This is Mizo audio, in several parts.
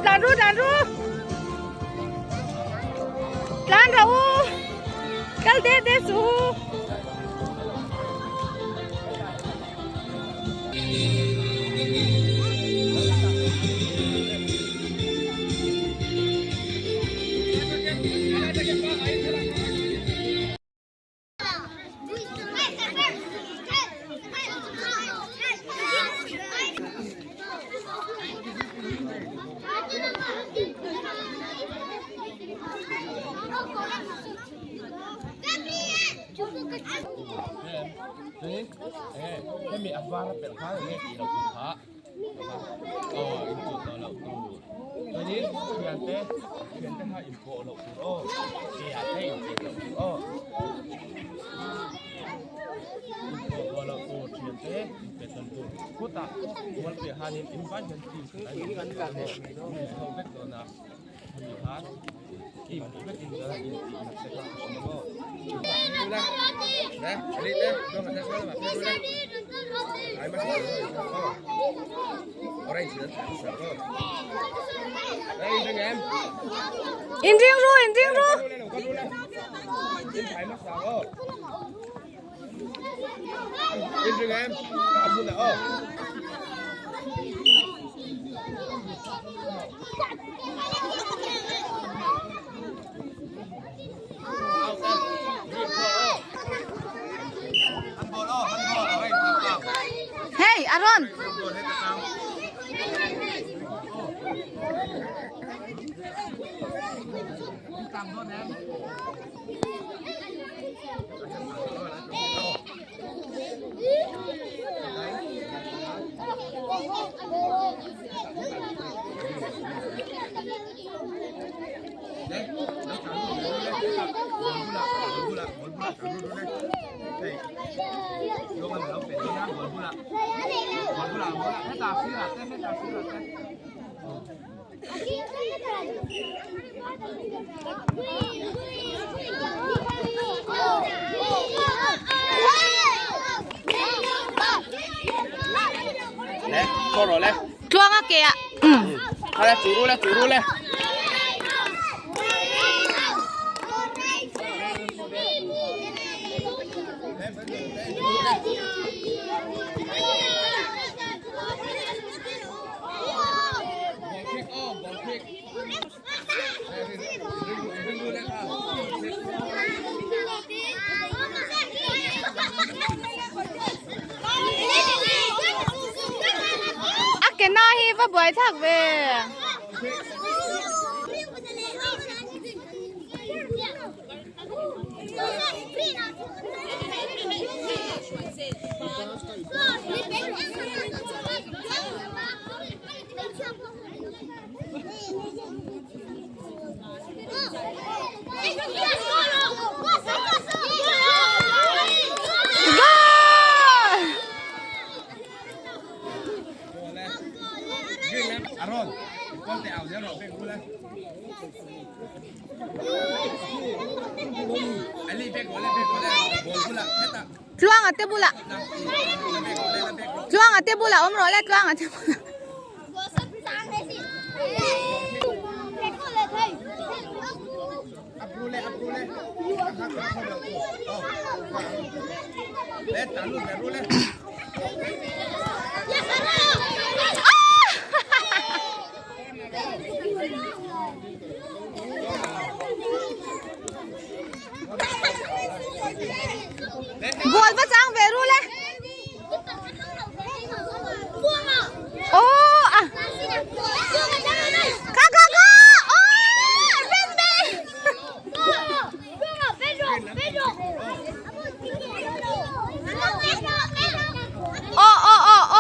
tlan ru tlan ru. Tlan rawh u. Kal de de suh u. Hemi a var a pelh khan enge tih loh tur kha aw in chu tawh loh tur chuanin thiante thiante kha in pawh loh tur aw ke ah te in chet loh tur aw in pawh tawh loh tur thiante in pe tawn tur khutah mual piah hianin in vai hian team khat an awm vek dawn a in ho vek dawn a. In ring ru in ring ru. Hey Aaron. Tluang a ke ah. A ke na hi va buai thak ve. Tluanga te bulah Tluanga te bulah awm rawh le Tluanga te bulah. Ball va chang ve ru le. Oh à. Kha kha kha. Oh, bên bên. Oh oh oh oh.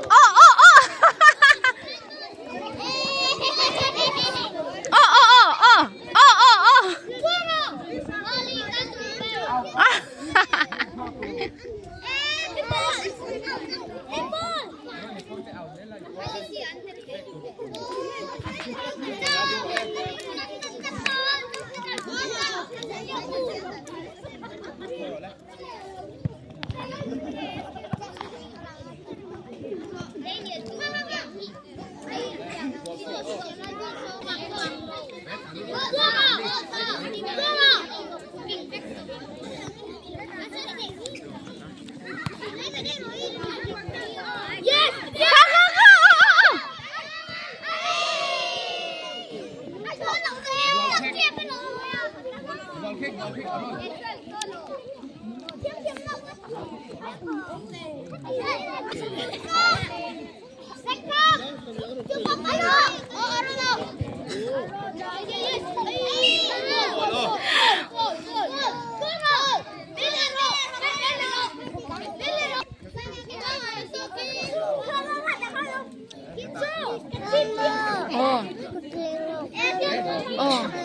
Oh oh oh. Kha kha kha aw aw aw. Aw. Aw.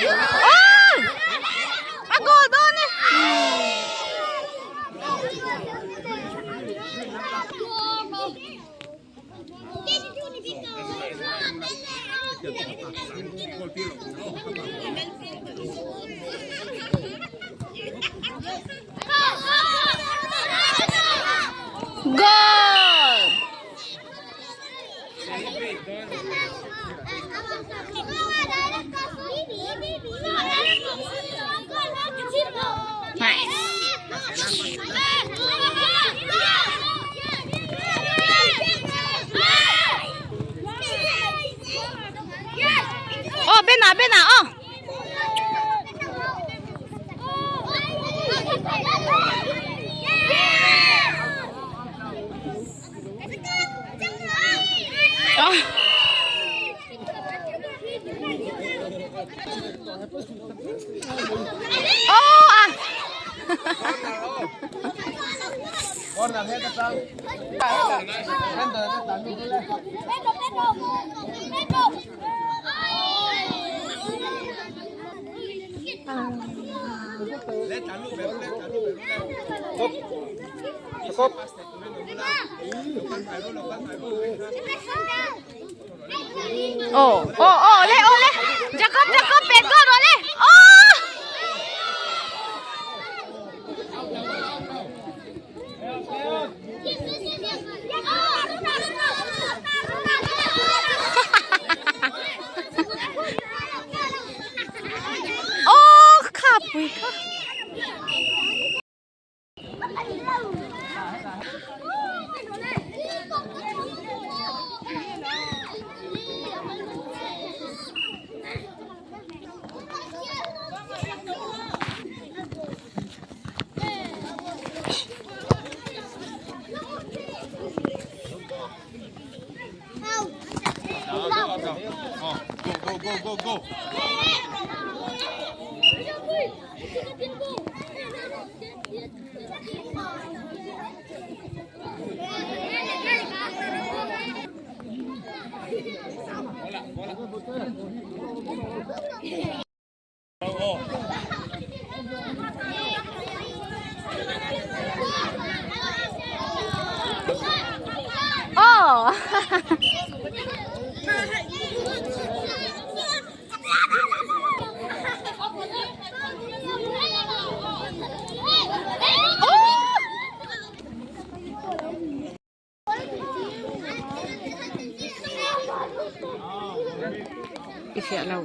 Aw! A goal dawn e. Goal! Aw Bena Bena aw. Aw. Aw ah. Aw aw aw le aw le Jacob Jacob pet goal rawh le aw. Aw kha pui kha. Go go go go. Aw. I fiah lo.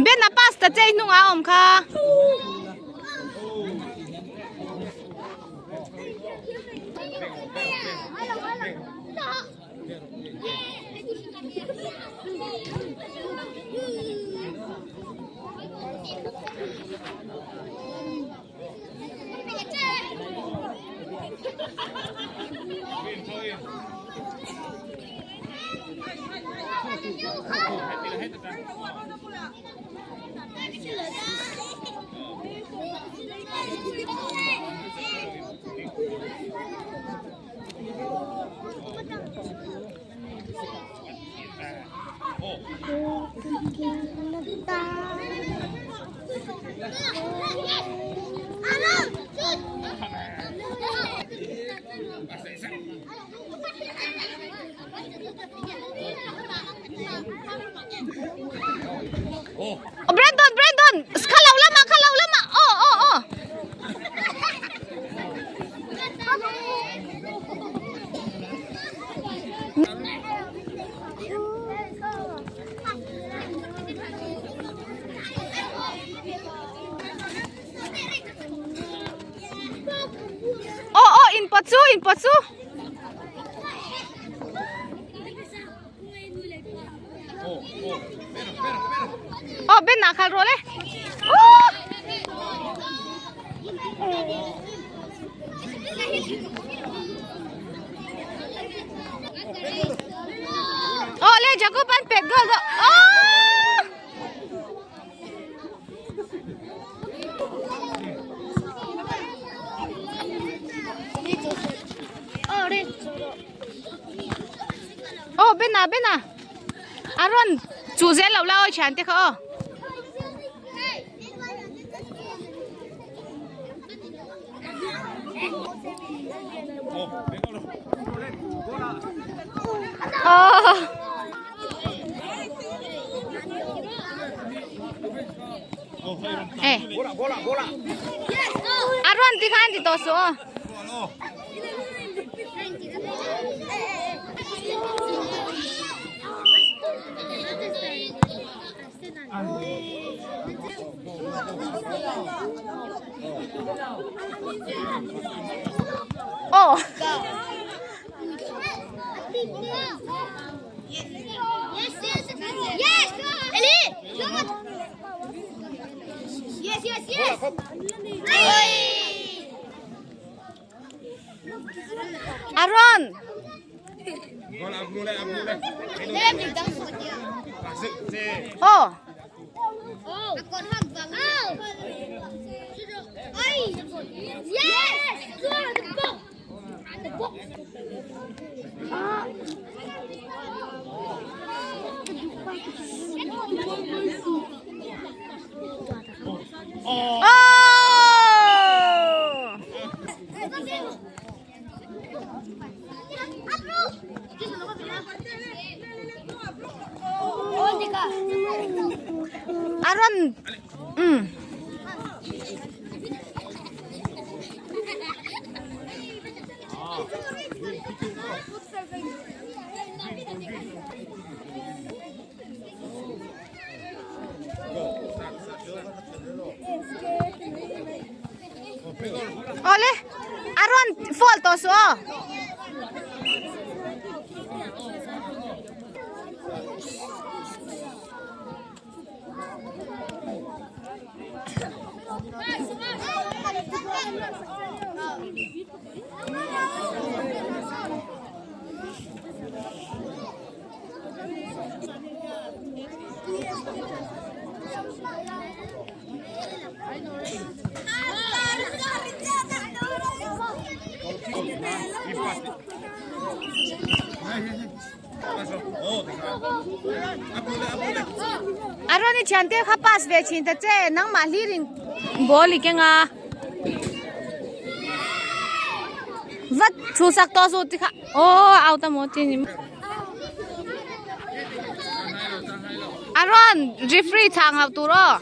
Ben a pass ta che hnungah a awm kha. Oh Brandon Brandon kha lo lamah kha lo lamah aw aw aw. Aw aw in pawt chu in pawt chu. Aw Ben ah khalh rawh le. Aw le Jacob an pet goal dawh. Aw! Aw Bena Bena a rawn chuh zel lo la aw thian te kha aw. Aw. Eh. A rawn ti khan ti tawh suh aw. Oh. Aaron. Oh. Oh. Aaron. Mm. Awle a rawn fall tawh suh aw. A rawn i thiante kha pass ve thin ta che nangmah hlir in ball i keng a vat chhuhsak tawh suh ti kha aw out a maw ti ni a rawn referee chhang hauh tur aw.